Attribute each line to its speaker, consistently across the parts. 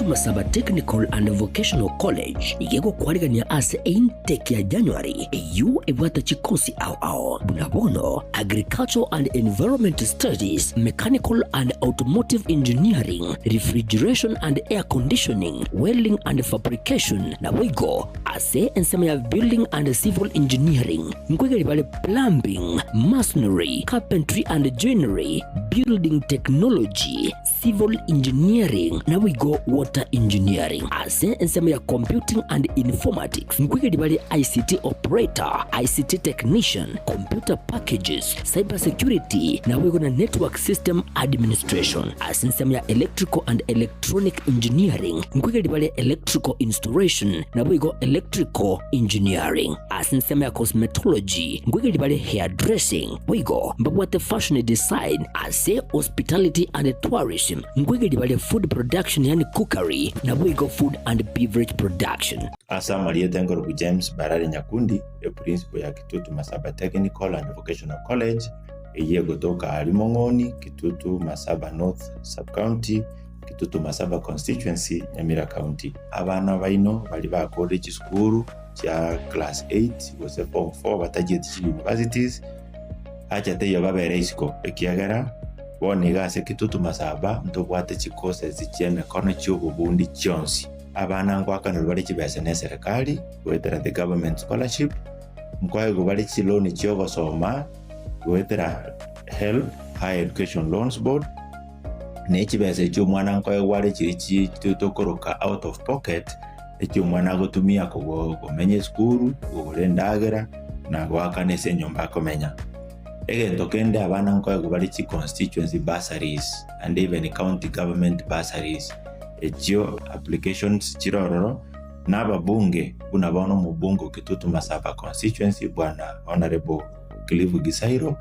Speaker 1: Kitutu Masaba Technical and Vocational College nigo egokwarigania ase eintake ya January eyio ebwate chikosi ao ao buna bono Agricultural and Environment Studies, Mechanical and Automotive Engineering, Refrigeration and Air Conditioning, Welding and Fabrication naboigo ase ensemo ya Building and Civil Engineering nkoigeria bare Plumbing, Masonry, Carpentry and Joinery, Building Technology, Civil Engineering naboigo Water Engineering. Ase ensemo ya Computing and Informatics nkoigeria bare ICT Operator, ICT Technician, Computer Packages, Cyber Security naboigo na Network System Administration. Ase ensemo ya Electrical and Electronic Engineering nkoigeria bare Electrical Installation naboigo Electrical Engineering. Ase ensemo ya Cosmetology nkoigeria bare Hairdressing boigo mbabwate Fashion Design. Ase Hospitality and Tourism nkoigeria bare Food Production yaani Cookery naboigo Food and Beverage Production.
Speaker 2: Ase amarieta enkorokwa James Barari Nyakundi, eprincipo ya Kitutu Masaba Technical and Vocational College, eyio egotoka aaria Mong'oni, Kitutu Masaba North Sub-County, Kitutu Masaba Constituency, Nyamira County. Abana baino baria bakorire chisukuru chia class eight gose form four batachieti chi universities, acha teiyo babere isiko, ekiagera bono iga ase Kitutu Masaba ntobwate chicourses chi'emekono chi'obobundi chionsi. Abana ngoakanerwa bare chibesa neserekari goetera the government scholarship, nkoegwa bare chiloan chi'ogosoma goetera HELB, Higher Education Loans Board, ne chibesa echio omwana nkoegwa are chiria chi tokoroka out of pocket, echio omwana agotumia kogo komenya esukuru, kogora endagera, na goakana ase enyomba akomenya. Egento kende abana nkoegwa bare chi constituency bursaries and even county government bursaries, echio applications chire ororo, na ababunge buna bono omobunge o Kitutu Masaba constituency bwana Honourable Cliff Gisairo,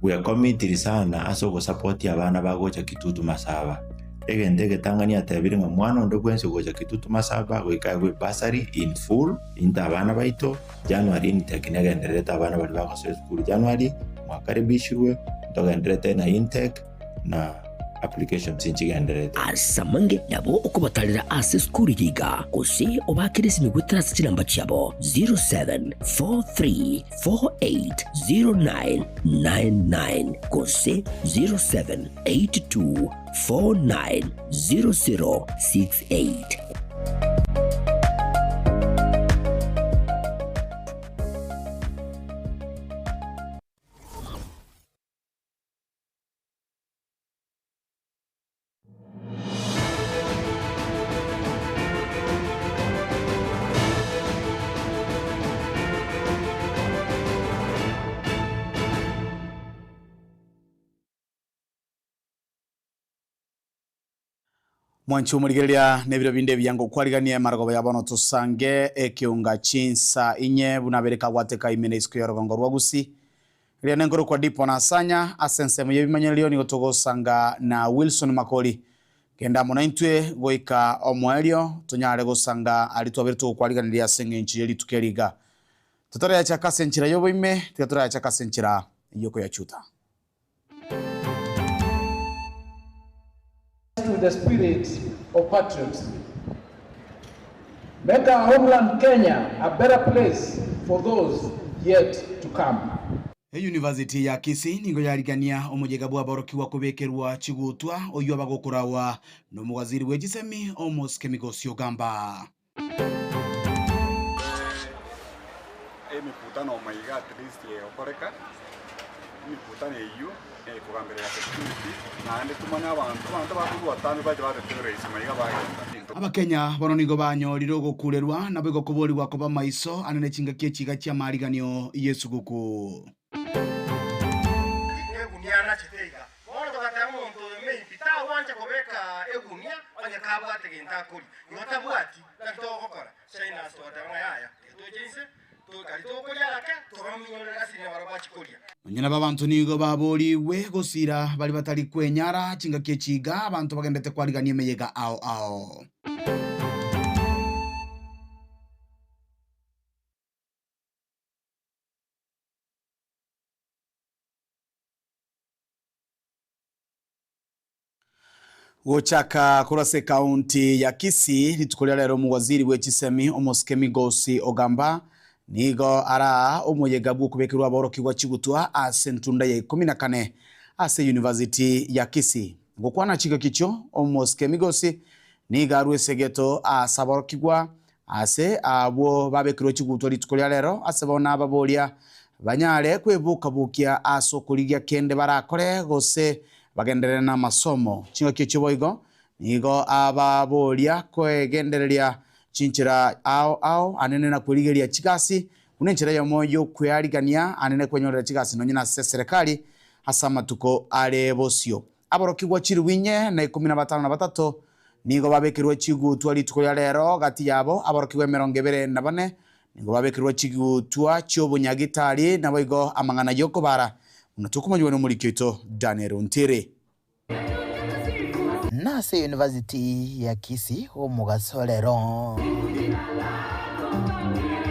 Speaker 2: bwekomitiri sana ase ogosapotia abana bagocha Kitutu Masaba. Egento egetang'ani atebire ng'a mwana onde bwensi ogocha Kitutu Masaba goika aegwe bursary in full into abana baito, January intake negendererete abana baria bagosoa esukuru January, mwakaribishirwe, ntogendererete na intake na applications nchigendererete.
Speaker 1: Ase amange nabo okobatarera ase esukuru eye iga, gose obaakere esimi goetera ase chinamba chiabo 0743480999 gose 0782490068.
Speaker 3: Mwanche omorigereria na ebiro binde ebiya ngokwariganie emarogoba ya bono tosange ekeunga chinsa inye buna abere kagwateka ime na isiko y'orogongo rwa Gusii. Riria nenkorokwa Dipo na Sanya ase ensemo y'ebimanyererio nigo togosanga na Wilson Makori. Genda amo naintwe goika omoerio tonyare gosanga aria twabere togokwariganeria ase eng'encho ye rituko eri iga. Totarayachaka ase enchera y'oboime, tiga torayachaka ase enchera y'okoyachuta.
Speaker 4: To the spirit of patriotism. Make our homeland Kenya a better place for those yet to come.
Speaker 3: Eyunivasiti ya Kisii nigo yarigania omoyega bw'aborokigwa kobekerwa chigutwa oyio abagokoragwa nomowaziri bwe chisemi Omosike Migosi Ogamba.
Speaker 5: Emekutano maiga at least egokoreka, emekutano eyio ekogamberera security, naende tomanye abanto, abanto bakorwa atambe bache bateterera maiga bagenda.
Speaker 3: Abakenya bono nigo banyorire ogokurerwa, naboigo koborigwa koba maiso ane ne chingaki echiga chi'amariganio y'esuguku.
Speaker 6: Negunia anachete iga. Bono togateba omonto oyo maybe tagwancha kobeka egunia onye kabwate gento akoria. Igo tabwati, naki togokora? Shainas togateba ng'a yaya, tiga toche inse, kari tokoria agake, tobaminyorere asiri nabarabwo bachie koria.
Speaker 3: Nonya nabo abanto nigo baboorigwe gosira baria batari kwenyara chingaki echi iga abanto bagendete kwarigania emeyega ao ao. Gochaka korwa ase ekaunti ya Kisii, rituko ria rero omowaziri bwe chisemi omosike Migosi Ogamba nigo araa omoyega bw'okobekerwa aborokigwa chigutwa ase entunda ya ikomi na kane ase University ya Kisii. Gokwana chingaki echio, omosike Migosi nigo arwe esegeto ase aborokigwa ase abwo babekerwe chigutwa rituko ria rero ase bono ababoria banyare kweboka-bokia ase okorigia kende barakore gose bagenderere namasomo. Chingaki echio boigo nigo ababoria kwegendereria chinchera ao ao anene na kwerigeria chigasi buna enchera eyemo y'okwearigania anene kwenyorera chigasi nonye nase eserekari ase amatuko are bosio. Aborokigwa chilifu inye na ikomi na batano na batato nigo babekerwe chigutwa rituko ria rero, gati yabo aborokigwa 24 nigo babekerwe chigutwa chi'obonyagitari, naboigo amang'ana y'okobara, buna tokomanyigwa nomoriki oito Daniel Ontiri.
Speaker 7: Nase University ya Kisii omogaso rero.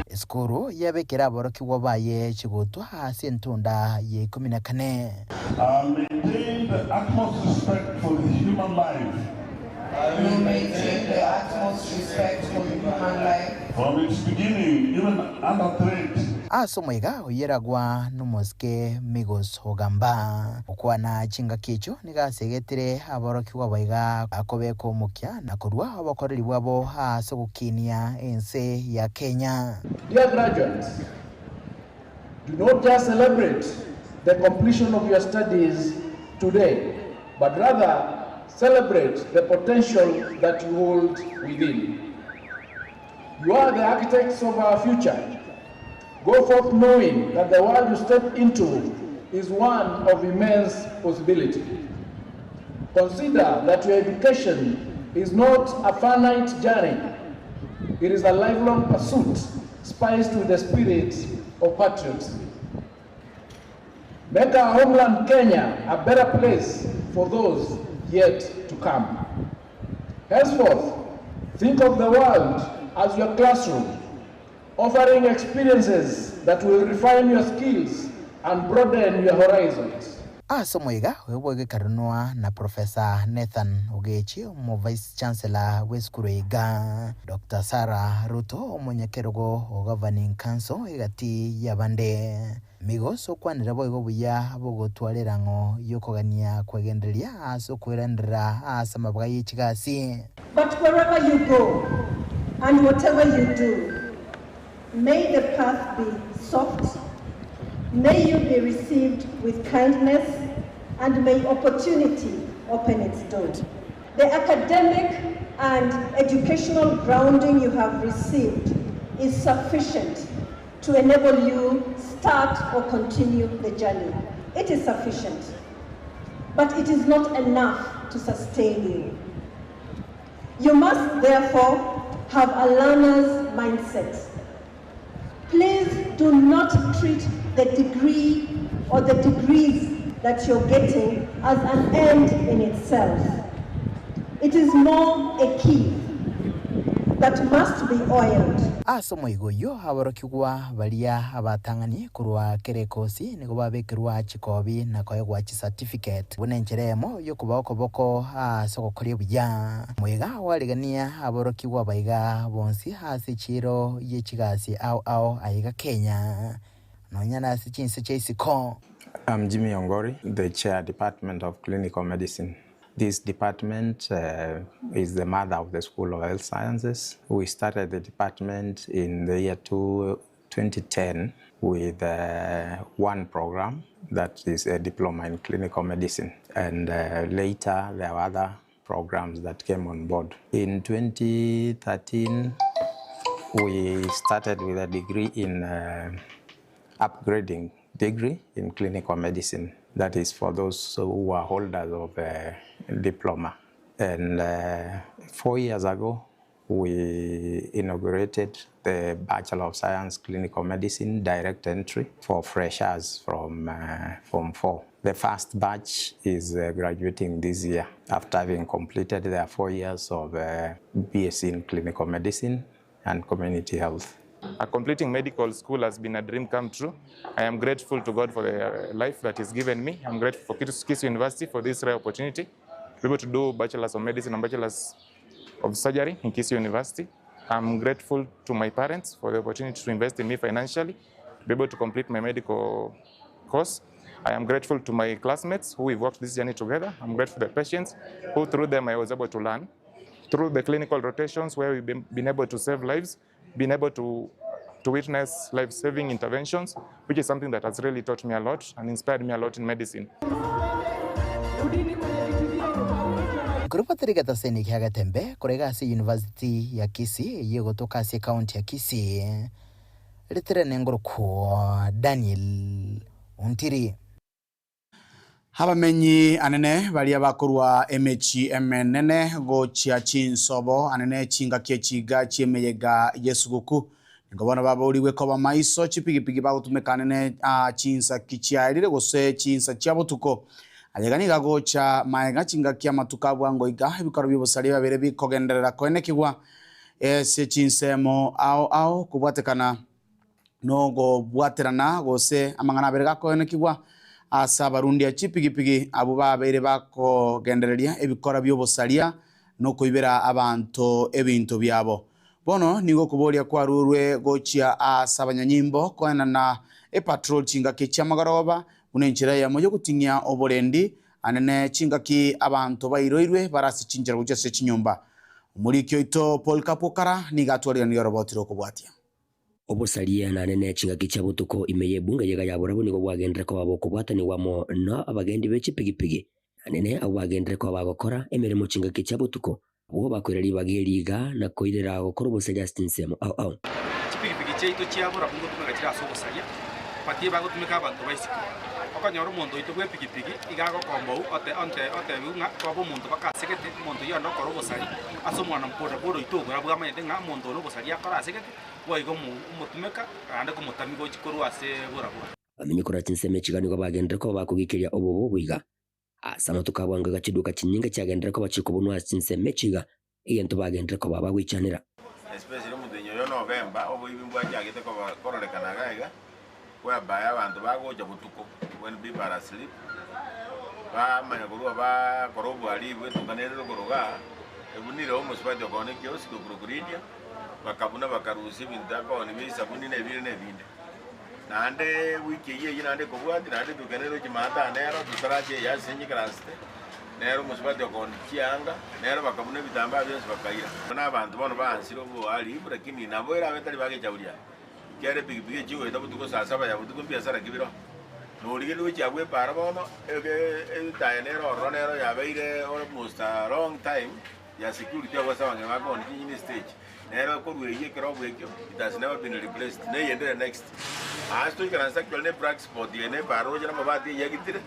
Speaker 7: Esukuru yabekire aborokigwa baye chigutwa ase entunda ya ikomi na kane.
Speaker 8: I maintain the utmost respect for the human life.
Speaker 9: I will maintain the utmost respect for the human life.
Speaker 8: From its beginning, even under threat.
Speaker 7: Ase omoiga oyeragwa nomosike Migos Ogamba. Okwana chingaki echio nigo asegetire aborokigwa baiga akobeka omokia na korua obokoreri bwabo ase ogokinia ense ya Kenya.
Speaker 4: Dear graduates, do not just celebrate the completion of your studies today, but rather celebrate the potential that you hold within. You are the architects of our future. Go forth knowing that the world you step into is one of immense possibility. Consider that your education is not a finite journey. It is a lifelong pursuit spiced with the spirit of patriotism. Make our homeland Kenya a better place for those yet to come. Henceforth, think of the world as your classroom, offering experiences that will refine your skills and broaden your horizons.
Speaker 7: Ase omoiga oyo bw'egekarunwa na Professor Nathan Ogechi, omo Vice Chancellor bw'esukuru eyeiga, Doctor Sarah Ruto, omonyakerogo o Governing Council egati y'abande. Migos okwanire boigo buya bw'ogotwara erang'o y'okogania kwegendereria ase okweranderera ase amabaga ye chigasi.
Speaker 10: But wherever you go and whatever you do, may the path be soft, may you be received with kindness, and may opportunity open its door. The academic and educational grounding you have received is sufficient to enable you start or continue the journey. It is sufficient, but it is not enough to sustain you. You must therefore have a learner's mindset. Please do not treat the degree or the degrees that you're getting as an end in itself. It is more a key that must be oiled.
Speaker 7: Ase omoigo oyio aborokigwa baria abatang'ani korwa kera ekosi nigo babekerwa chikobi na koegwa chicertificate buna enchera eyemo y'okobaa okoboko ase ogokoria buya. Moiga oarigania aborokigwa baiga bonsi ase echiiro ye chigasi ao ao aiga Kenya nonya nase chinse chia isiko.
Speaker 11: I'm Jimmy Ongori, the chair Department of Clinical Medicine. This department is the mother of the School of Health Sciences. We started the department in the year 2010 with one program, that is a diploma in clinical medicine. And later there were other programs that came on board. In 2013, we started with a degree in upgrading degree in clinical medicine. That is for those who are holders of a diploma. And 4 years ago, we inaugurated the Bachelor of Science Clinical Medicine direct entry for freshers from Form 4. The first batch is graduating this year after having completed their 4 years of BSc in Clinical Medicine and Community Health.
Speaker 12: Completing medical school has been a dream come true. I am grateful to God for the life that He's given me. I'm grateful for Kisii University for this rare opportunity. be able to do Bachelor's of Medicine and Bachelor's of Surgery in Kisii University. I'm grateful to my parents for the opportunity to invest in me financially, to be able to complete my medical course. I am grateful to my classmates who we've worked this journey together. I'm grateful to the patients who through them I was able to learn. Through the clinical rotations where we've been able to save lives, been able to witness life-saving interventions, which is something that has really taught me a lot and inspired me a lot in medicine.
Speaker 7: Nkorobotera egetaseni kia Getembe korega ase University ya Kisii eyio egotoka ase ecounty ya Kisii, ritere nengorokwo Daniel Ontiri.
Speaker 3: Abamenyi anene baria bakorwa emechie emenene gochia chinsobo anene chingaki echiga chi'emeyega y'esuguku nigo bono baborigwe koba maiso chipigipigi bagotumeka anene chinsa ki chiaerire gose chinsa chia botuko. Ayega nigo agocha maega chingaki amatuko a bwango iga ebikoro bi'obosaria babere bikogenderera koenekigwa ase chinsemo ao ao kobwatekana nogobwaterana gose amang'ana abere gakoenekigwa ase abarundia chipigipigi abwo babeire bakogendereria ebikora bi'obosaria na okoibera abanto ebinto biabo. Bono nigo okoboria kwarurwe gochia ase abanyanyimbo koenana epatrol chingaki chi'amagoroba buna enchera eyemo y'ogoting'ia oborendi anene chingaki abanto bairoirwe bare ase chinchera gochia ase chinyomba. Omoriki oito Polycarp Okara nigo atwariganirie oroboti rw'okobwatia.
Speaker 1: Obosaria naende ne chingaki chia botuko ime y'ebunga eyega ya borabu nigo bwagenderere koba bokobwatanigwa amo na abagendi be chipigipigi, naende ne abwo bagenderere koba bagokora emeremo chingaki chia botuko, abwo bakoira ribaga eri iga na koirera gokora obosaria ase chinsemo ao ao.
Speaker 13: Chipigipigi chiaito chia borabu ngotumeka chire ase obosaria, but ebagotumeka abanto ba isiko. Okonyora omonto oito bw'epigipigi iga agokombou ote onte otebiwu ng'a koba omonto baka asegete, omonto oyio onde okora obosari ase omwana bodaboda oito oborabu amanyete ng'a omonto one obosari akore asegete, Boigo omotumeka naende komotami gochia korwa ase borabu.
Speaker 1: Bamenye korwa chinsemo echiga nigo bagenderere koba bakogikeria obobe obo iga. Ase amatuko a bwango iga chiduka chinyinge chiagenderere koba chikobunwa ase chinsemo echi iga, egento bagenderere koba bagoichanera.
Speaker 14: Especially omotenyi oyo November, oboibi mbwachagete koba kororekana iga iga, whereby abanto bagocha botuko when people are asleep, bamanya korwa bakora obohalifu etuka nere rogoro igaa, ebunire omosubati okoonia ekiosk okorokwa Lydia. bakabuna bakarusia ebinto akoonia bia esabuni na ebinde na ebinde. Naende ewiki eyio eyio naende ekobwatia naende eduka nere Jumatano nero totarache eye ase nyikaransete, nere omosubati okoonia chianga, nere bakabuna ebitambaa bionsi bakaira. Bono abanto bono baansire obohalifu lakini nabo erabe tari bagechauri aya, ekiagera epikipiki echi chigoeta botuko saa saba ya botuko mbiasara ki bire oo. Norigereria gochia abwo epaara bono, ege etaya nere ororo nero yabeire almost a long time. ya security abwo ase abang'ina bakoonia chinyeni estage, nere okorwa eyio ekerobo ekio it has never been replaced, neyende ere next. Ase toikaranse actually ne black spot eye ne epara roche na amabati eyio agitire,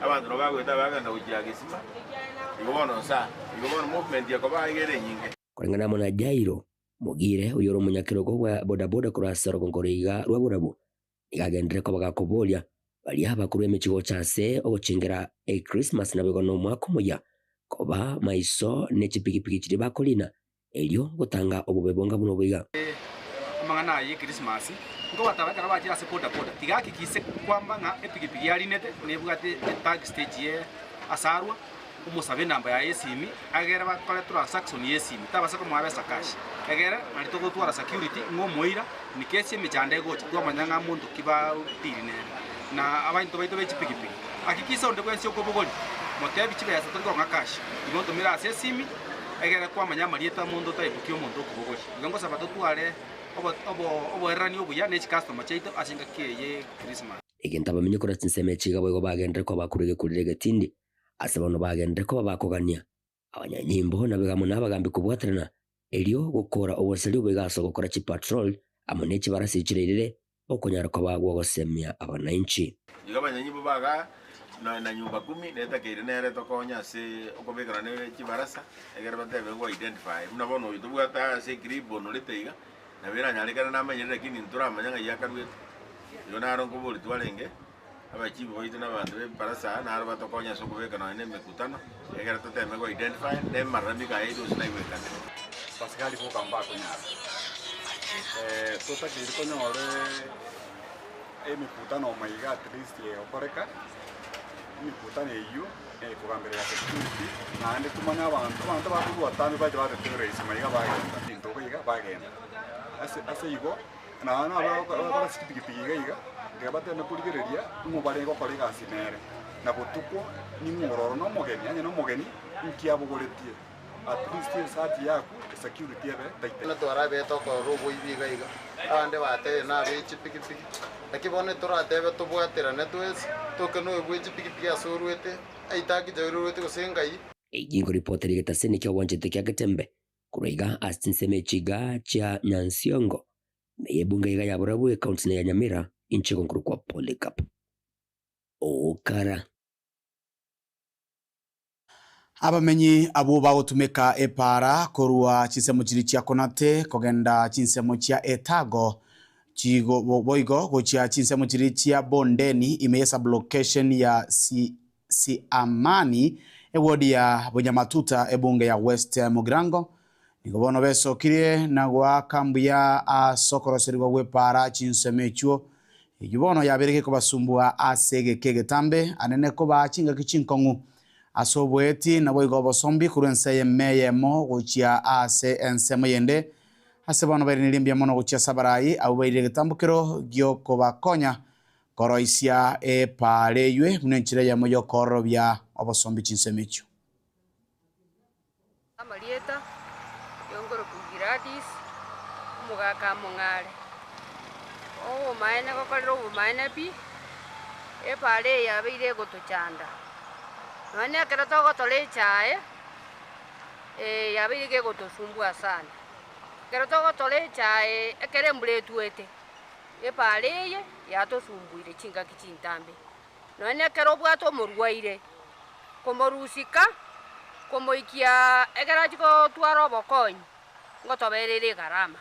Speaker 14: abanto nabo bagoeta bagenda gochia gesima, igo bono nsa, igo bono movement ekoba iga ere enyinge.
Speaker 1: Koreng'ana amo na Jairo, Mogire, oyore omonyakerogo bwa bodaboda korwa ase orogongo roiga rwa borabu, nigo agenderere koba gakoboria baria bakorwa emechie gocha ase ogochengera Ekrismasi naboigo nomwaka omoyia, koba maiso ne chipigipigi chiria bakorina, erio gotanga obobe bonga buna obo iga.
Speaker 13: Amang'ana aya y'Ekrismasi nkobataba ekero bachire ase boda boda, tiga hakikishe kwamba ng'a epigipigi yarinete nebwate etag stage ye ase arwa, omosabe enamba yaye y'esimi, egere bakore transaction y'esimi, tabasa komoa besa cash, egere nari togotwara security ng'a omoira in case emechando egocha twamanya ng'a monto ki batiri nere. Na abanto baito be chipigipigi, hakikisha onde bwensi okobogoria, motebi chibesa tori kong'a cash, igo otomere ase esimi, egere kwamanya amarieta amonto type ki omonto okobogoria. Igo ngosaba totware obo obo oboererani obuya ne chicustomer chiaito ase engaki eye ye Christmas.
Speaker 1: Egento abamenyi korwa chinsemo echi iga boigo bagenderere koba bakorwa egekureri egetindi, Ase bono bagenderere koba bakogania abanyanyimbo naboigo amo nabagambi kobwaterana, erio gokora obosaria oboigo ase ogokora chipatrol amo ne chibarasi chireirire okonyara koba gw'ogosemia abanainchi.
Speaker 14: Igo abanyanyimbo bagaa na nyumba kumi netakeire nere tokonye ase okobekana ne chibarasa, egere batebe go identify buna bono oyo tobwate aa ase eclip onorete iga, nabo eranyarekane namanyire lakini ntoramanya ng'ai akaruete. Igo naro nkobori twarenge. Abachifu baito na abanto b'ebibarasa naro batokonye ase okobeka nonya nemekutano, egere toteme go identify na emararamiko aya yaito gose naigwekane.
Speaker 5: Abasigari boka mbakonyara totakeire tonyore emekutano maiga at least egokoreka. Emekutano eyio ekogamberera security naende tomanye abanto, abanto bakorwa atambe bache bateterera isiko iga bagenda, ebinto iga iga bagenda. Ase ase igo, nonya na abagokora ase chipikipiki iga iga, ekero bateme korigereria ng'o bare gokora egasi nere, na botuko ning'o ore ororo na omogeni, onye na omogeni nki abogoretie, at least esati yaku esecurity ebe tight.
Speaker 15: Buna twarabete okorora oboibi iga iga, abande batebire nabe chipikipiki, naki bono toratebe tobwaterane twensi, toke noyo bwe chipikipiki ase orwete, aitaki jairo orwete gose ngai.
Speaker 1: Eyio nkoripota rigetaseni ki'ogwanchete kia Getembe korwa iga ase chinsemo echi iga chia Nyansiongo, na ey'ebunge iga ya Borabu ecounty na ya Nyamira, inche gonkorokwa Polycarp Okara.
Speaker 3: Abamenyi abwo bagotumeka epaara korwa chinsemo chiria chia Konate kogenda chinsemo chia Etago, chigo boigo gochia chinsemo chiria chia Bondeni ime ye sublocation ya Siamani, ewodi ya Bonyamatuta, ebunge ya West Mugirango. Nigo bono besokirie na goaka mbuya ase okoroserigwa gw'epaara chinsemo echio, eyio bono yabeire gekobasumbua ase egeka egetambe, anene kobaa chingaki chinkong'u ase oboeti, naboigo obosombi korwa ense eyemo eyemo gochia ase ensemo yende. Ase bono bairanerie mbuya mono gochia ase abarai abwo bairire egetambokero gi'okobakonya koroisia epaara eywe buna enchera eyemo y'okoororobia obosombi chinsemo echio.
Speaker 16: Amarieta y'ongoroku Gladys, omogaka among'are, obomaene gokorera obomaene pi, epaara eye yabeire egotochanda. Nonya na ekero togotora echae, yabeire iga egotosumbua sana. Ekero togotora echae ekero embura etwete, epaara eye yatosumbuire chingaki chintambe. Nonya nekero obwate omorwaire, komorusika, komoikia ekero achia gotwara obokonyi, ngotoberere egarama.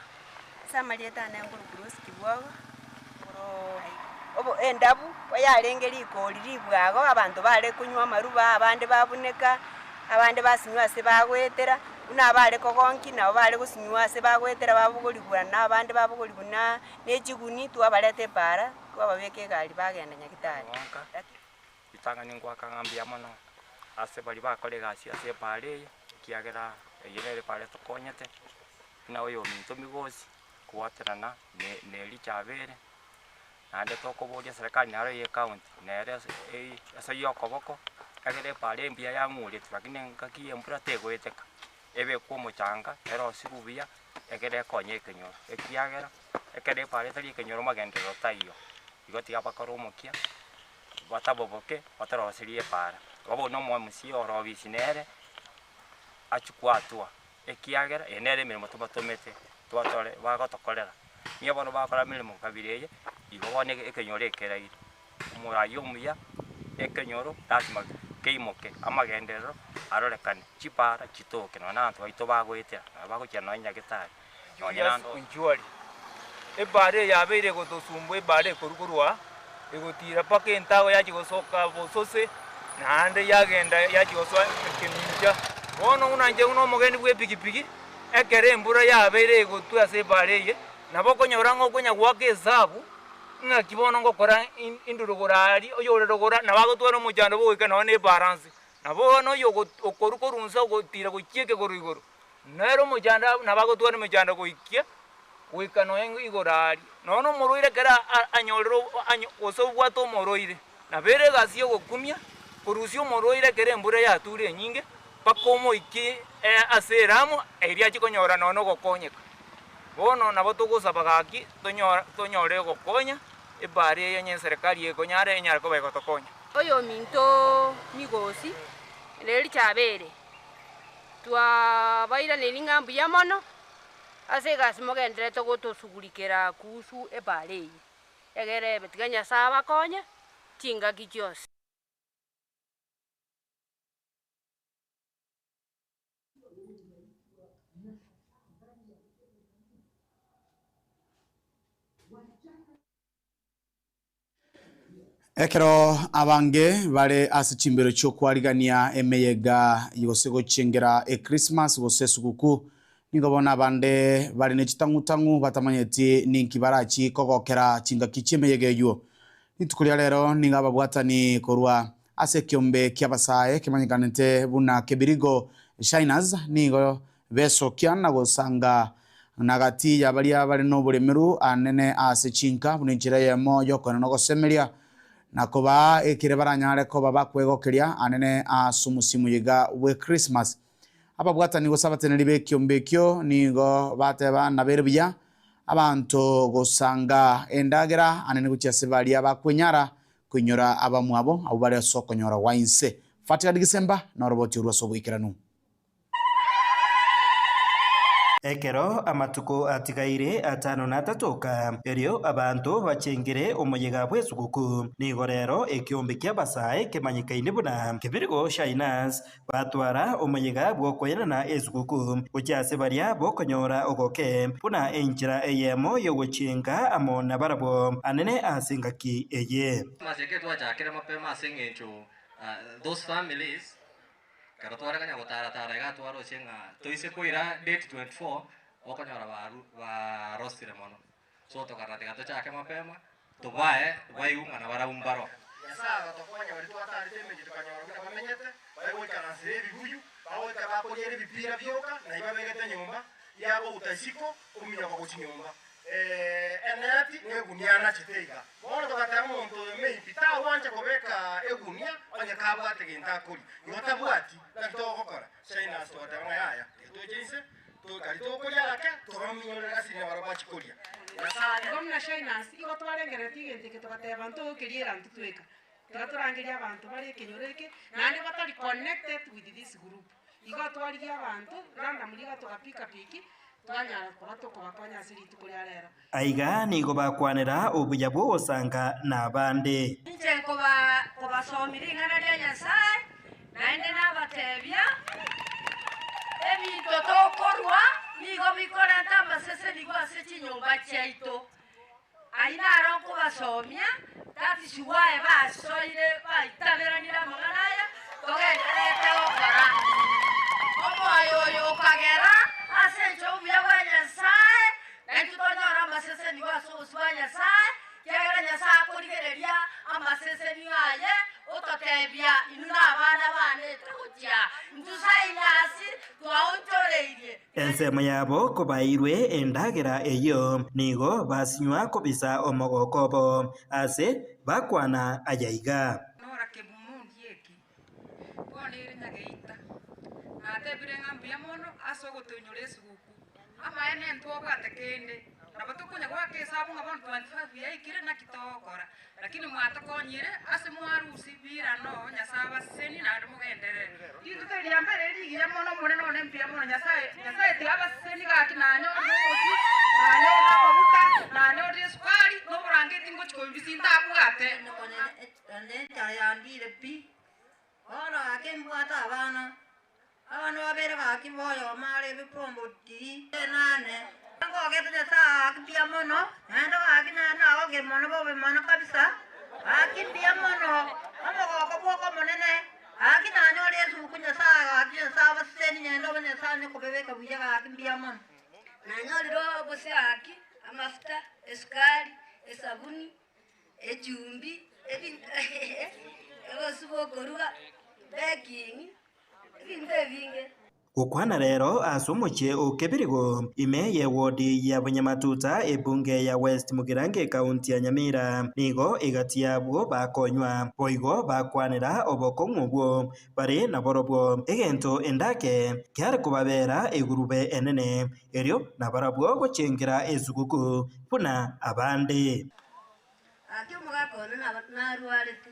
Speaker 17: Ase amarieta ane nkorokwa Rose Kibwogo, korwa endabu yarenge rikori ribwago abanto bare konywa amaruba abande babuneka, abande basinywa ase bagoetera, buna abare kogonkia nabo bare gosinywa ase bagoetera babogorigwa na abande babogorigwa na chiguni twabareta epaara. Twababeka egari bagenda Nyagitari.
Speaker 18: Gonka, ritang'ani ngoaka ng'a mbuya mono ase baria bakora egasi ase epaara eye, ekiagera eye nere epaara etokonyete, buna oyominto Migosi, kobwaterana ne- na Elijah Abere, naende tokoboria eserekari naro eye ecounty, nere ase ei ase ya okoboko, ekere epaara eye mbuya yang'uretwe lakini engaki ya embura tegoeteka, ebekwe omochanga, erosiwe buya, ekere ekonye ekenyoro, ekiagera. Ekero epaara etari ekenyoro magenderero taiyo, igo tiga bakore omokia, bataboboke, bataroserie epaara. Igo bono omomusia ore obisi nere, achie koatua, ekiagera eye nere emeremo tobatomete, twatore bagotokorera. Nigo bono bakora emeremo kabira eye, igo bono ekenyoro ekeraire. Omoraia omuya, ekenyoro lasima keimoke, amagenderero arorekane, chipaara chitoke, nonya na abanto baito bagoetera, nonya bagochia nonya nyagetari, nonya
Speaker 19: Julius Onchwari, Ebaara eye yabeire egotosumbua ebaara ekorwa korwa egotira mpaka entago yachia gosoka bosose, naende yagenda yachia gosoa ekemincha. Bono buna inche buna omogendi bw'epikipiki, ekero embura yabeire egotwa ase ebaara eye, nabo okonyora ng'a okonya goaka esabu, Ng'aki bono ngokora indurugura aria, oyore rogoro nabo agotwara omochando bogoika nonya na ebaransi. Na bono oyo okorwa korwa inse ogotiira gochia ekegoro igoro, nere omochando nabo agotwara emechando goikia goika nonya igoro aria. Nonya na omorwaire ekero anyorire gose obwate omorwaire, nabo ere egasi y'ogokumia, korusia omorwaire ekero embura yature enyinge, mpaka omoikie ase eramu, erio achie konyora nonya na ogokonyeka. Bono nabo togosaba gaki tonyore ogokonya, ebaari eye onye eserekari ekonyara enyare koba egotokonya.
Speaker 16: Oyominto Migosi na Elichabere, twabairaneiri ng'a mbuya mono ase egasi mogendererete gotosugurikera kuhusu ebaara eye, egere ebe tiga Nyasae abakonye chingaki chionsi.
Speaker 3: Ekero abange bare ase chimbero chi'okwarigania emeyega gose gochengera Ekrismasi gose esuguku, nigo bono abande bare ne chitang'u-tang'u batamanyeti ninki barachie kogokera chingaki chi'emeyega eyio. Rituko ria rero nigo ababwatani korwa. ase ekiombe ki'abasae kemanyekanete buna Kebirigo Shiners nigo besokia na gosanga na gati ya baria bare noboremeru anene ase chinka buna enchera eyemo y'okoenana ogosemeria na kobaa ekere baranyare koba bakwegokeria anene ase omosimo oyoiga bwe Christmas. Ababwatani gose abateneneri b'ekiombe ekio nigo bateba nabere buya abanto gosanga endagera anene gochia ase baria bakwenyara koinyora abamwabo abwo bare ase okonyora gwa inse. Fatigad Gisemba noroboti orwo ase oboikeranu.
Speaker 20: Ekero amatuko atigaire atano na atato oka, erio abanto bachengere omoyega bw'esuguku, nigo rero ekiombe ki'abasae kemanyekaine buna Kebirigo Shiners Batwara omoyega bw'okoenana esuguku gochia ase baria bokonyora ogoke, buna enchera eyemo y'ogochenga amo nabarabwo anene ase engaki eye.
Speaker 21: Ase eke twachakire mapema ase eng'encho those families ekero tware konya gotara-tara iga twaroche ng'a toise koira date 24 okonyora baru barosire mono. So tokarora tiga tochake mapema tobae baigwe ng'a nabarabwo mbaro.
Speaker 6: Nyasae agatokonya baria twataarete emechie tokanyora buna bamenyete, bagoikaransera ebibuyu, bagoika bakoriera ebipira bioka, na ibabegete nyomba yabouta isiko, ominyoka gochia nyomba. Eneti negunia anachete iga. Bono togateba omonto oyo maybe tagwancha kobeka egunia onye kabwate gento akoria. Igo tabwati, naki togokora? Shiners togateba ng'a yaya, tiga toche inse, Tokari tokoria gake, tobaminyorere ase riria barabwo bachia koria.
Speaker 22: Nyasae. Igo buna Shiners, igo twarengereretie egento eke togateba ntogokeria erantu tweka. Tiga torangerie abanto bare ekenyoro eke, naende batari connected with this group. Igo twarigia abanto randomly iga togapika piki, twanyara koba tokobakonya ase rituko ria rero.
Speaker 20: Aiga nigo bakwanera obuya bw'ogosanga nabande.
Speaker 16: Inche nkobasomia ring'ana ria Nyasae, naende nabatebia, Ebinto tokorua nigo bikorenta amasesenigwa ase chinyomba chiaito. Ayio naro nkobasomia, that is why basoire baitaberanire amang'ana aya, togendererete gokora. Omoyo oyo okagera ase enchera obuya bwa Nyasae, Naintwe tonyore amasesenio ase obosio bwa Nyasae, ekiagera Nyasae akorigereria amasesenio aye, ototebia, Inwe nabana baane tagochia, intwe Sainasi twaonchoreirie.
Speaker 20: Ensemo yabo kobaeirwe endagera eyio, nigo basinywa kobisa omogoko obo ase bakwana aya iga.
Speaker 23: Nora kebumu ndieki, bono ere nyageita, natebire ng'a mbuya mono ase ogotoinyora esuguku. Amaene ntwabwate kende, nabo tokonya goaka esabu ng'a bono 25 yaikire naki togokora, lakini mwatokonyire ase mwarusia birano Nyasae abasesenie naende mogenderere. Rituko eri ria mbere rigiya mono Omonene one mbuya mono Nyasae Nyasae tiga abasesenie gaki nanyorire obosie, nanyorire amaguta, nanyorire esukari, na oborangeti ngochia koibisia ntabwate.
Speaker 24: Onye enchara yandire pi, bono gaki mbwate abana, Abana babere gaki boyomo are ebipombo tiri enane. Ngogete Nyasae gaki mbuya mono, naende gaki nere nagokire mono bobe mono kabisa, gaki mbuya mono, omogoko bwoka omonene, gaki nanyore esuguku Nyasae gaki Nyasae abasesenie naende obe Nyasae onye kobebeka buya gaki mbuya mono.
Speaker 16: Nanyorire obose gaki, amafuta, esukari, esabuni, echumbi, ebinto obosie bwokoruga, baking. Ebinto ebinge.
Speaker 20: Gokwana rero ase omochie o Kebirigo, ime y'ewodi ya Bunyamatuta ebunge ya West Mugirango ekaunti ya Nyamira, nigo egati y'abwo bakonywa boigo bakwanera obokong'u obwo bare naborobwo, egento endake kiare kobabera egurube enene, erio nabarabwo gochengera esuguku buna abande.
Speaker 16: Gaki omogaka one narwarete.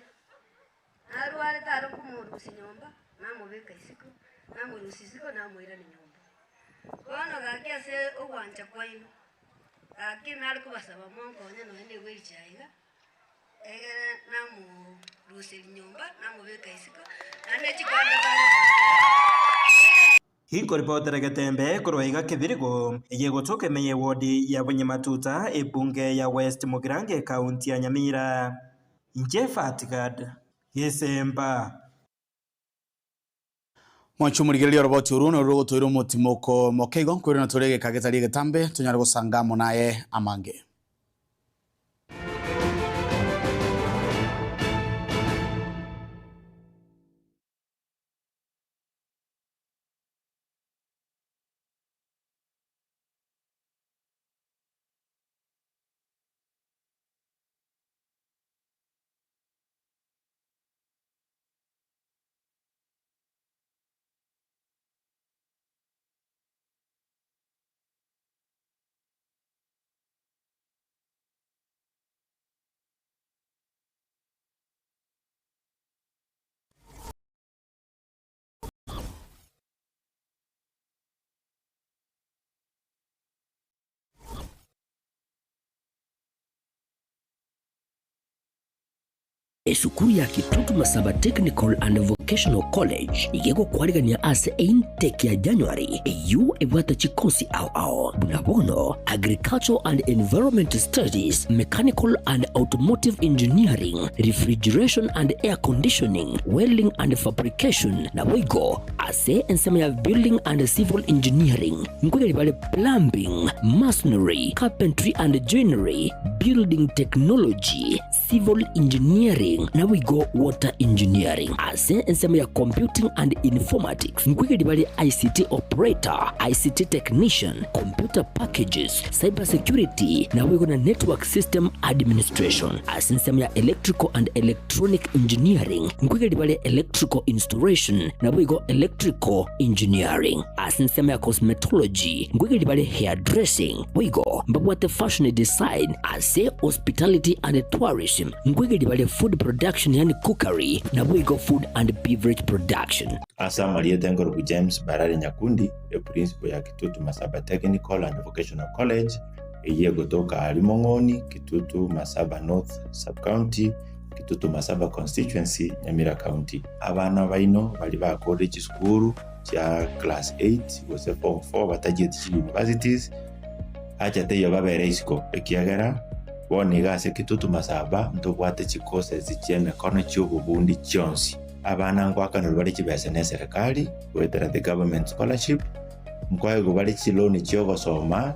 Speaker 16: Narwarete are komorusia nyomba, namobeka isiko, namorusia isiko, namoirania nyomba. Bono gaki ase ogwancha kwaino, gaki nare kobasaba monkonye nonya ne wheelchair iga, egere namoruseria nyomba, namobeka isiko, naende chikonda bagokora.
Speaker 20: Inkoripotera getembe korwa iga Kebirigo, eye egotoka ime y'ewodi ya Bunyamatuta, ebunge ya West Mugirango ekaunti ya Nyamira. Inche Fatgad Gesemba.
Speaker 3: Mwanche omorigereria oroboti orwo norwo rogotoira omotimoko moke igo, nkoirana tore egeka getari egetambe, tonyare gosanga amo naye amange.
Speaker 1: Esukuru ya Kitutu Masaba Technical and Vocational College iga egokwarigania ase eintake ya January eyio ebwate chikosi ao ao buna bono Agricultural and Environment Studies, Mechanical and Automotive Engineering, Refrigeration and Air Conditioning, Welding and Fabrication naboigo ase ensemo ya Building and Civil Engineering nkoigeri bare Plumbing, Masonry, Carpentry and Joinery, Building Technology, Civil Engineering naboigo Water Engineering. Ase ensemo ya Computing and Informatics nkoigeria bare ICT Operator, ICT Technician, Computer Packages, Cyber Security naboigo na Network System Administration. Ase ensemo ya Electrical and Electronic Engineering nkoigeria bare Electrical Installation naboigo Electrical Engineering. Ase ensemo ya Cosmetology nkoigeria bare Hairdressing boigo mbabwate Fashion Design Ase Hospitality and Tourism nkoigeria bare Food Production yaani Cookery naboigo Food and Beverage Production.
Speaker 2: Ase amarieta enkorubu James Barari Nyakundi, eprincipo ya Kitutu Masaba Technical and Vocational College, eyio egotoka aaria Mong'oni, Kitutu Masaba North Sub-County, Kitutu Masaba Constituency, Nyamira County. Abana baino baria bakorire chisukuru chia class 8 gose form 4 batachieti chi universities, Acha teiyo babere isiko, ekiagera bono iga ase Kitutu Masaba ntobwate chicourses chi'emekono chi'obobundi chionsi. Abana ngoakanerwa bare chibesa neserekari goetera the government scholarship, nkoegwa bare chiloan chi'ogosoma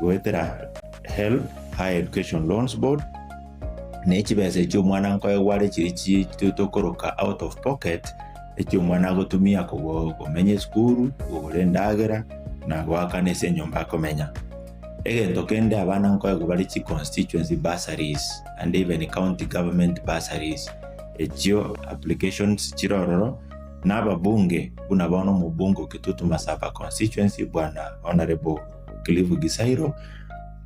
Speaker 2: goetera HELB, Higher Education Loans Board, ne chibesa echio omwana nkoegwa are chiria tokoroka out of pocket, echio omwana agotumia komenya esukuru, kogora endagera, na goakana ase enyomba akomenya. Egento kende abana nkoegwa bare chi constituency bursaries and even county government bursaries, echio applications chire ororo, na ababunge buna bono omobunge o Kitutu Masaba constituency bwana Honourable Cliff Gisairo,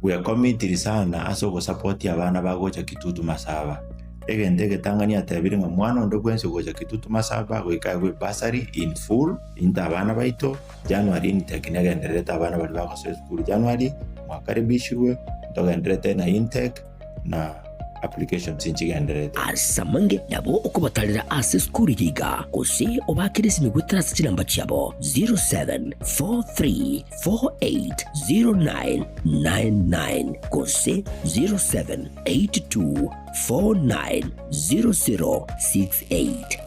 Speaker 2: bwekomitiri sana ase ogosapotia abana bagocha Kitutu Masaba. Egento egetang'ani atebire ng'a mwana onde bwensi ogocha Kitutu Masaba goika aegwe ebursary in full, into abana baito, January intake negendererete abana baria bagosoa esukuru January, mwakaribishirwe, ntogendererete na intake na applications nchigendererete.
Speaker 1: Ase amange nabo okobatarera ase esukuru eye iga, gose obaakere esimi goetera ase chinamba chiabo 0743480999 gose 0782490068.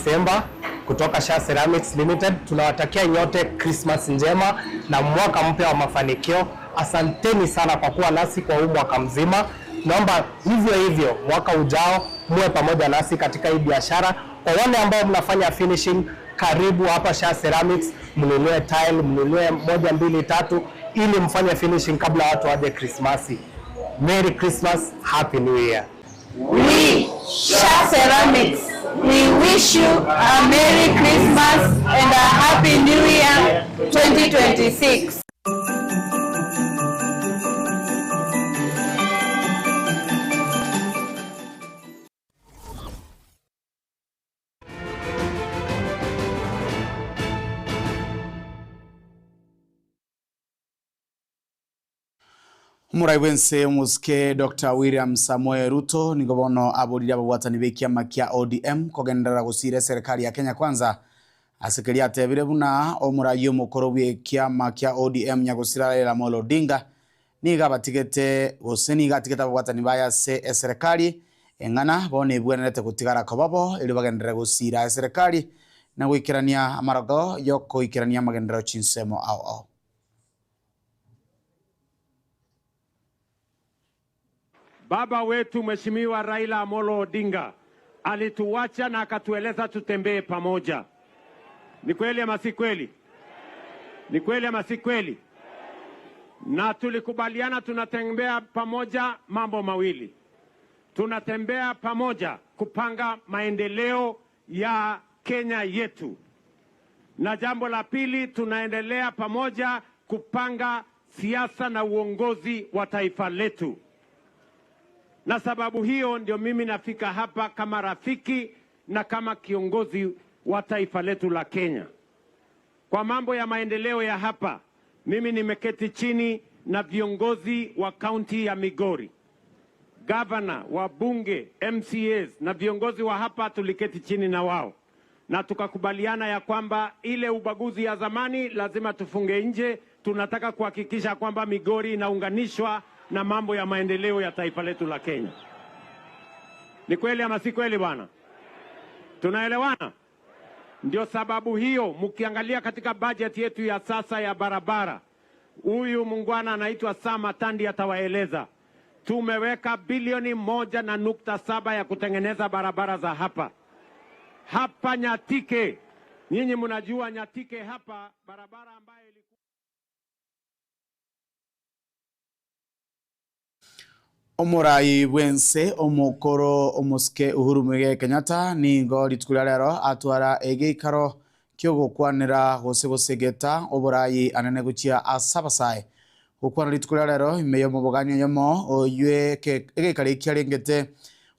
Speaker 4: Semba kutoka Sha Ceramics Limited tunawatakia nyote Christmas njema na mwaka mpya wa mafanikio. Asanteni sana kwa kuwa nasi kwa huu mwaka mzima. Naomba hivyo hivyo mwaka ujao muwe pamoja nasi katika hii biashara. Kwa wale ambao mnafanya finishing, karibu hapa Sha Ceramics, mnunue tile, mnunue moja mbili tatu, ili mfanye finishing kabla watu waje Krismasi. Merry Christmas, Happy New Year.
Speaker 8: We, Sha Ceramics, we wish you a Merry Christmas and a Happy New Year 2026.
Speaker 3: Omorai bw'ense omosike Doctor William Samoei Ruto nigo bono aborire ababwatani b'ekiama kia ODM kogenderera gosiira eserekari ya Kenya Kwanza ase keria atebire buna omorai omokoro bw'ekiama kia ODM Nyagosira Raila Amolo Odinga nigo abatigete gose nigo atigete ababwatani baye ase eserekari eng'ana bono ebwenerete gotigara koba bo erio bagenderere gosiira eserekari na goikerania amarogo yokoikerania amagenderero chinsemo ao ao.
Speaker 9: Baba wetu Mheshimiwa Raila Amolo Odinga alituacha na akatueleza tutembee pamoja. Ni kweli ama si kweli? Ni kweli ama si kweli? Na tulikubaliana tunatembea pamoja mambo mawili. Tunatembea pamoja kupanga maendeleo ya Kenya yetu. Na jambo la pili, tunaendelea pamoja kupanga siasa na uongozi wa taifa letu. Na sababu hiyo ndio mimi nafika hapa kama rafiki na kama kiongozi wa taifa letu la Kenya. Kwa mambo ya maendeleo ya hapa, mimi nimeketi chini na viongozi wa kaunti ya Migori, gavana, wabunge, MCAs na viongozi wa hapa, tuliketi chini na wao na tukakubaliana ya kwamba ile ubaguzi ya zamani lazima tufunge nje. Tunataka kuhakikisha kwamba Migori inaunganishwa na mambo ya maendeleo ya taifa letu la Kenya. Ni kweli ama si kweli bwana? Tunaelewana? Ndio sababu hiyo mkiangalia katika bajeti yetu ya sasa ya barabara, huyu muungwana anaitwa Sam Atandi atawaeleza, tumeweka bilioni 1.7 ya kutengeneza barabara za hapa hapa Nyatike. Nyinyi mnajua Nyatike hapa barabara ambayo
Speaker 3: Omorai bwense omokoro omosike Uhuru Muigai Kenyatta nigo rituko ria rero atwara egeikaro kiogokwanera gose gosegeta oborai anene gochia ase abasae gokwana rituko ria rero ime ya omobogani oyomo oywe egeikaro eki arengete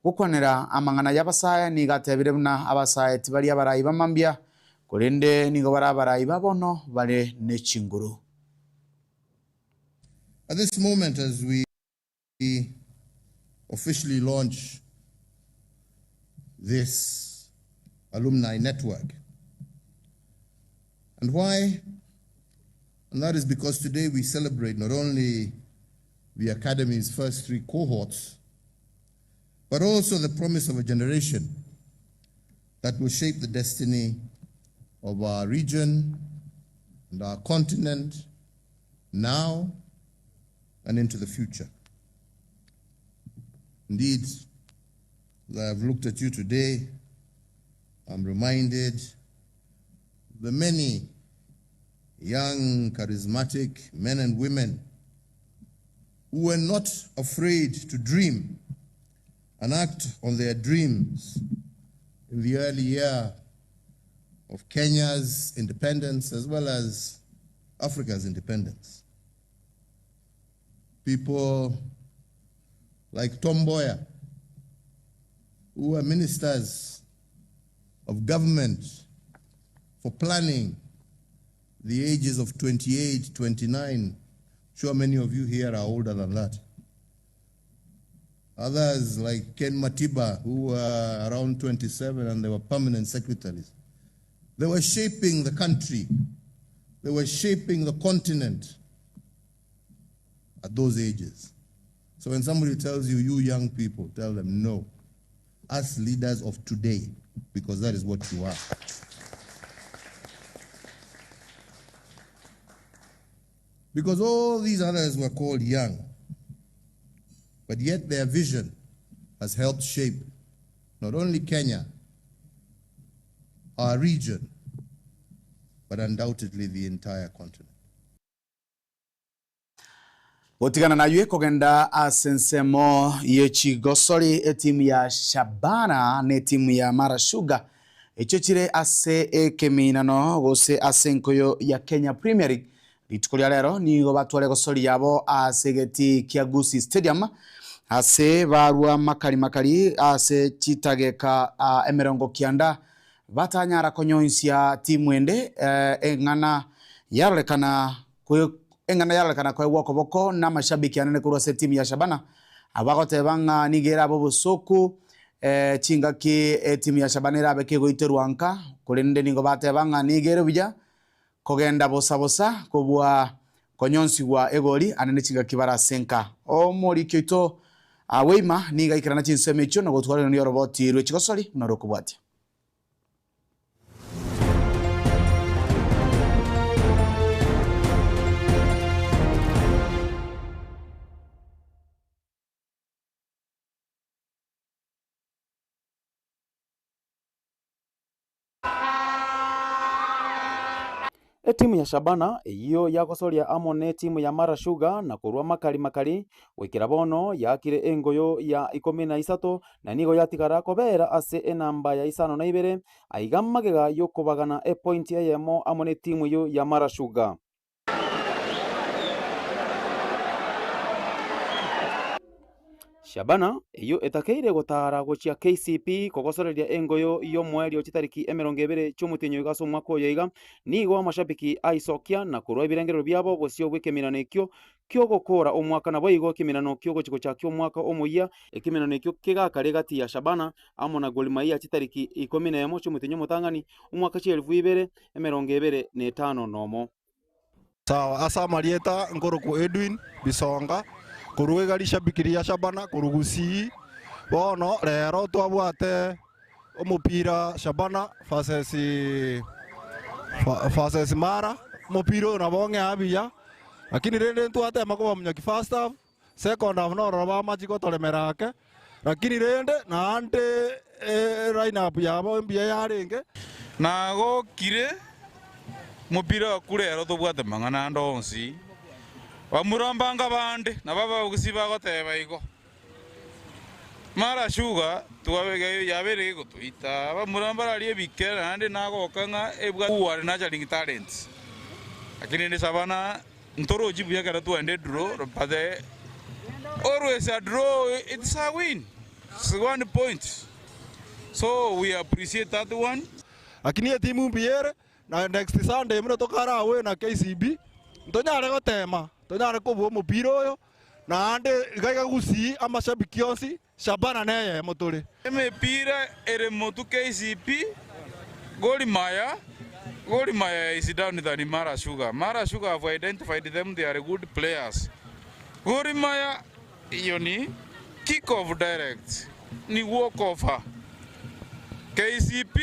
Speaker 3: gokwanera amang'ana ya abasae nigo atebire buna abasae tibari abarai bamambia korende nigo bare abarai babono bare ne chinguru.
Speaker 7: At this moment, as we officially launch this alumni network. And why? And that is because today we celebrate not only the Academy's first 3 cohorts, but also the promise of a generation that will shape the destiny of our region and our continent now and into the future. Indeed, as I have looked at you today, I'm reminded of the many young, charismatic men and women who were not afraid to dream and act on their dreams in the early year of Kenya's independence as well as Africa's independence. People like Tom Mboya, who were ministers of government for planning the ages of 28, 29. I'm sure many of you here are older than that. Others like Ken Matiba, who were around 27 and they were permanent secretaries. They were shaping the country. They were shaping the continent at those ages. So when somebody tells you, you young people, tell them no. Us leaders of today, because that is what you are. Because all these others were called young, but yet their vision has helped shape not only Kenya, our region, but undoubtedly the entire continent.
Speaker 3: Gotigana na yue kogenda asensemo yechigosori etimu ya Shabana ne timu ya Mara Sugar echo chire ase ekeminano gose ase enkoyo ya Kenya Premier League rituko ria rero nigo batware gosori yabo ase geti kia Gusii Stadium ase barua makari makari ase chitageka emerongo kianda batanyara konyoinsia timu ende eng'ana yarorekana kwe eng'ana yarorekana kwaigwa koboko na mashabiki anene korwa ase timu ya Shabana abagoteba ng'a nigo ere abo bosoku chingaki etimu ya Shabana erabe kegoiterwa nka korende nigo bateba ng'a nigo ere buya kogenda bosa bosa kobua konyonsigwa egori anene chingaki barasenka omorikio oito aweima niga ikerana chinsemo echio na gotwarana niyo roboti rwe chigosori buna rokobwatia.
Speaker 10: Etimu ya Shabana eyio yagosoria amo netimu ya Mara Sugar na korwa makari makari goikera bono yaakire engoyo ya ikomi na isato na nigo yatigara kobera ase enamba ya isano na ibere aiga magega yokobagana epointi eyemo amo netimu eyio ya Mara Sugar. Shabana, eyio etakeire gotaara gochia KCP kogosoreria engoyo y'omoerio chitariki 20 chi'omotienyi oiga ase omwaka oyo iga, nigo amashabiki aisokia na korua ebirengererio biabo bosio bw'ekeminano ekio ki'ogokoora omwaka naboigo ekeminano ki'ogochi gochakia omwaka omoyia, ekeminano ekio kegakare gati ya Shabana amo na Gor Mahia chitariki 11 chi'omotienyi omotang'ani omwaka chi'elifu ibere 25 nomo.
Speaker 11: Sawa, ase amarieta nkorokwa Edwin Bisonga, korwa iga rishabiki ria Shabana korwa Gusii. Bono rero twabwate omopira Shabana versus versus Mara, omopira oyo nabo ong'ea buya, lakini rende ntwatema kobamunyaki first half, second half nororo bamachi gotoremera ake, lakini rende naende line up yabo mbuya yarenge.
Speaker 12: Nagokire mopira okure ero tobwate mang'ana ande onsi, bamura mbanga bande nabo abagusii bagoteba igo. Mara sugar yabeire gegotoita, abamura mbararie ebikere naende nagoka ng'a ebwate who are nurturing talents. Lakini rende Shabana Ntorochi buya ekero twende draw but always a draw it's a win it's one point so we appreciate that one.
Speaker 11: Lakini etimu mbuya ere, na next Sunday buna tokare away na KCB, ntonyare gotema, tonyare kobua omopira oyo, naende iga iga Gusii amashabiki onsi, Shabana neyemo tore.
Speaker 12: Emepira ere motwe KCB, Gor Mahia, Gor Mahia is down than Mara Sugar, Mara Sugar have identified them they are good players. Gor Mahia iyo ni kick off direct, ni walk over. KCB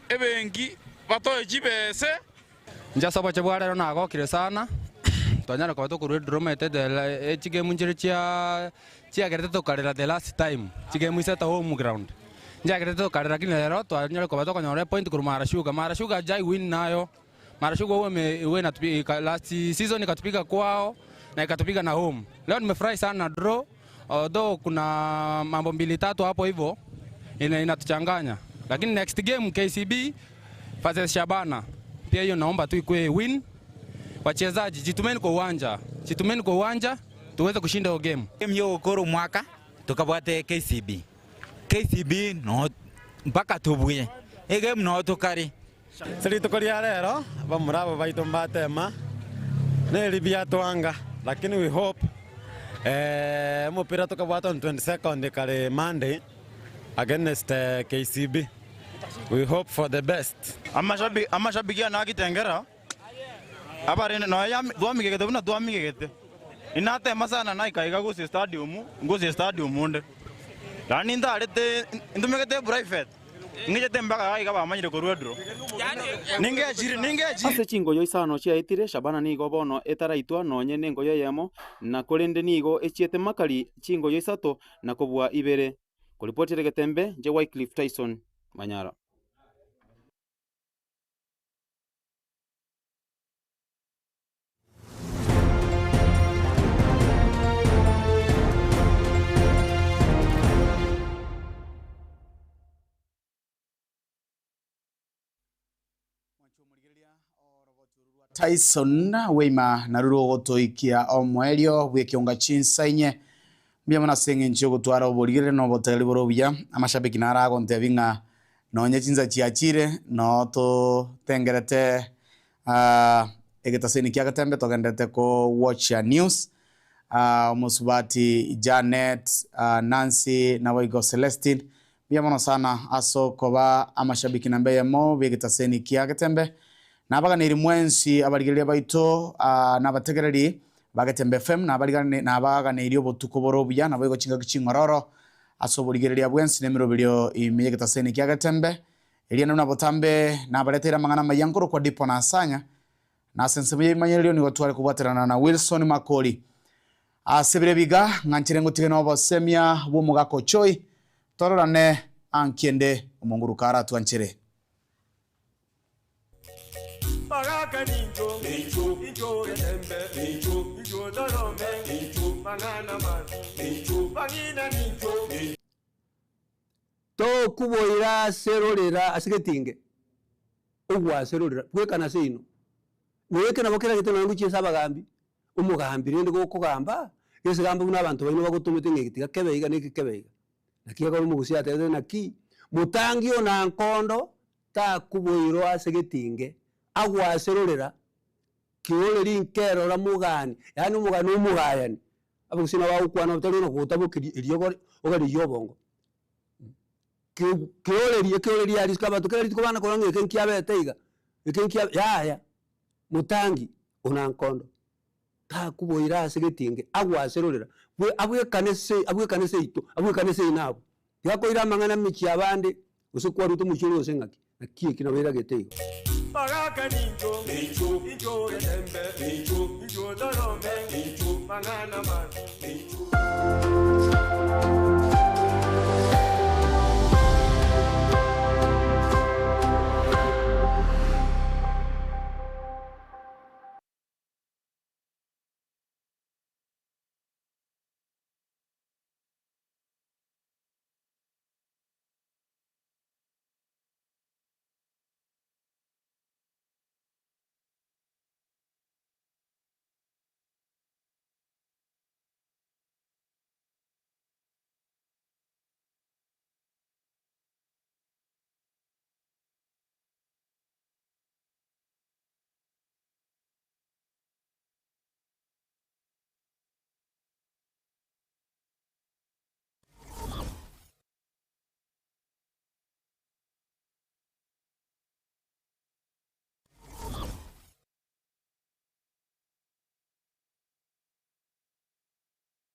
Speaker 12: ebenki batoe chibese.
Speaker 13: Inche ase obochie bwa rero nagokire sana, twanyara koba tokorwa edraw omanyete the chigame nchire chia chiagerete tokarera the last time, chigame isete home ground. Nchiagerete tokarera lakini rero twanyare koba tokonyora epoint korwa Mara Sugar. Mara Sugar jai win nayo, Mara Sugar huwa ime huwa inatupiga last season ikatupiga kwao na ikatupiga na home. Leo nimefurahi sana na draw, although kuna mambo mbili tatu hapo hivyo ina inatuchanganya. Lakini next game KCB versus Shabana. Pia hiyo naomba tu ikue win. Wachezaji jitumeni kwa uwanja, jitumeni kwa uwanja tuweze kushinda hiyo game.
Speaker 25: Game yo gokora omwaka tokabwate KCB. KCB no mpaka tobue. Egame no tokare.
Speaker 26: Ase rituko ria rero bamura aba baito mbatema neribi twanga lakini we hope omopira tokabwata on 22nd kare Monday against KCB we hope for the best.
Speaker 27: Amashabiki ane agitengera, abarende nonya twamigegete buna twamigegete. Inatema sana naika iga gose stadium, ngose stadium onde. Yaani ntarete ntumegete private, ng'echete mpaka iga iga bamanyire korwa edraw. Ningechire ningechire.
Speaker 10: Ase chingoyo isano chiaetire, Shabana nigo bono etaraitwa nonye nengoyo eyemo, na korende nigo echiete makari chingoyo isato na kobua ibere. Koripotire Getembe, inche Wycliffe Tyson Manyara.
Speaker 3: Tyson Weima narure ogotoikia omoerio bw'ekionga chinsa inye. Mbuya mono ase eng'encho y'ogotwara oborigereri na obotegereri bore obuya. Amashabiki naro agontebia ng'a nonye chinsa chiachire noo totengerete egetaseni kia Getembe togenderete ko watcha news. Omosubati Janet, Nancy naboigo Celestine Mbuya mono sana ase okoba amashabiki namba eyemo b'egetaseni kia Getembe. Nabaganeri mwensi abarigereria baito na abategereri ba Getembe FM nabaganeirie obotuko bore obuya naboigo chingaki ching'ororo ase oborigereria bwensi na emeroberio ime y'egetaseni kia Getembe. Erio naende buna botambe nabareteire amang'ana amayia nkorokwa Dipo na Asanya na ase ensemo y'ebimanyererio nigo tware kobwaterana na Wilson Makori. Ase bire biga, ng'anchire ngotige nobosemia bw'omogaka Ochoi, tororane anki ende Omonguru karatwanchere.
Speaker 5: Bagaka nincho, nincho, nincho getembe, nincho, nincho torome, nincho, mang'ana masi, nincho, bang'ina nincho.
Speaker 14: Tokuboira ase rorera ase getinge, ogwase rorera, bwekana seino. Na eke nabo keragete nonya ngochia ase abagambi, omogambi rende gokogamba, gese gamba buna abanto baino bagotomete ng'a eke tiga kebe iga na eke kebe iga. Naki ekero omogusii atebete naki, motangi ona nkondo takuboirwa ase getinge, agwase rorera, kioreri nkerora mogani, yaani omogani omogayani. Abagusii nabo bagokwana tari ona gotabokeria eriogo ogarigia obongo. Keoreria ekeoreria aria isiko abanto kera rituko bana korora ng'a eke nkiabete iga, eke nkia yaya, motangi ona nkondo, takuboira ase getinge, agwaserorera, bwe abwekane se abwekane seito, abwekane seino abwo. Tiga koira amang'ana mechie abande, gose kwarwete omochie oria gose ng'aki, naki eki nabo eragete igo.
Speaker 5: Bagaka nincho, nincho, nincho getembe, nincho, nincho torome, nincho, mang'ana masi, nincho.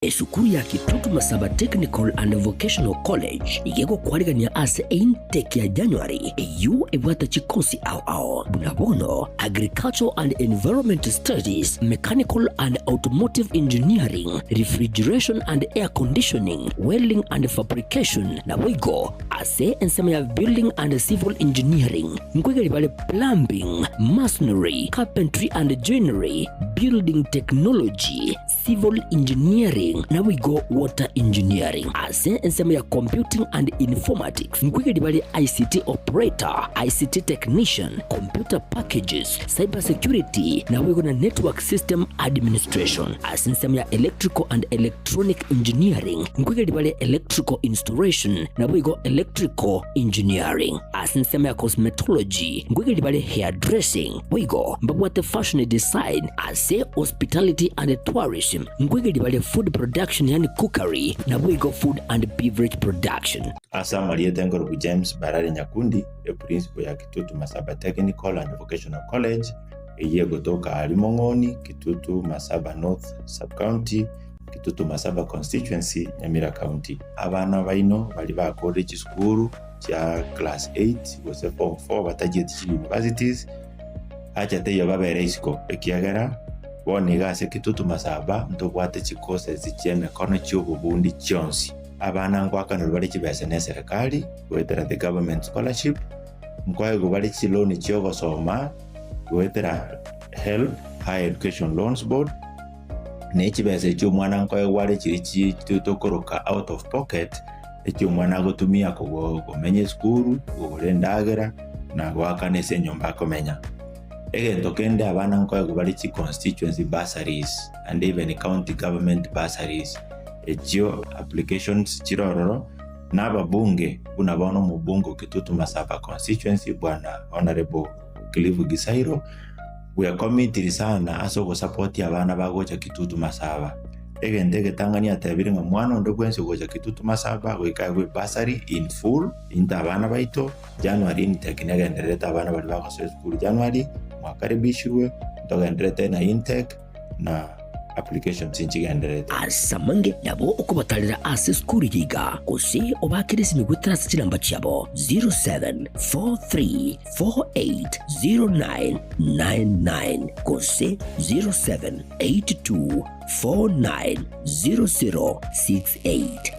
Speaker 1: Esukuru ya Kitutu Masaba Technical and Vocational College nigo egokwarigania ase eintake ya January eyio ebwate chikosi ao ao buna bono Agricultural and Environment Studies, Mechanical and Automotive Engineering, Refrigeration and Air Conditioning, Welding and Fabrication, naboigo ase ensemo ya Building and Civil Engineering nkoigeria bare Plumbing, Masonry, Carpentry and Joinery, Building Technology, Civil Engineering naboigo Water Engineering. Ase ensemo ya Computing and Informatics nkoigeria bare ICT Operator, ICT Technician, Computer Packages, Cyber Security naboigo na Network System Administration. Ase ensemo ya Electrical and Electronic Engineering nkoigeria bare Electrical Installation naboigo Electrical Engineering. Ase ensemo ya Cosmetology nkoigeria bare Hairdressing boigo mbabwate Fashion Design. Ase Hospitality and Tourism nkoigeria bare Food Production yaani Cookery naboigo Food and Beverage Production.
Speaker 2: Ase amarieta enkorubu James Barari Nyakundi, eprincipo ya Kitutu Masaba Technical and Vocational College, eyio egotoka aria Mong'oni, Kitutu Masaba North Sub-County, Kitutu Masaba Constituency, Nyamira County. Abana baino baria bakorire chisukuru chia class 8 gose form 4 batachieti chi universities, acha teiyo babere isiko, ekiagera bono iga ase Kitutu Masaba ntobwate chicourses chi'emekono chi'obobundi chionsi. Abana ngoakanerwa bare chibesa neserikali goetera the government scholarship, nkoegwa bare chiloan chi'ogosoma goetera HELB, Higher Education Loans Board, ne chibesa echio omwana nkoegwa are chiria chi tokoroka out of pocket, echio omwana agotumia komenya esukuru, kogora endagera, na goakana ase enyomba akomenya. Egento kende abana nkoegwa bare chi constituency bursaries and even county government bursaries, echio applications chire ororo, na ababunge buna bono omobunge o Kitutu Masaba constituency bwana Honourable Cliff Gisairo, bwekomitiri sana ase ogosapotia abana bagocha Kitutu Masaba. Egento egetang'ani atebire ng'a mwana onde bwensi ogocha Kitutu Masaba goika aegwe bursary in full, into abana baito, January intake negendererete abana baria bagosoa esukuru January, mwakaribishirwe, ntogendererete na intake na applications nchigendererete.
Speaker 1: Ase amange nabo okobatarera ase esukuru eye iga, gose obaakere esimi goetera ase chinamba chiabo 0743480999 gose 0782490068.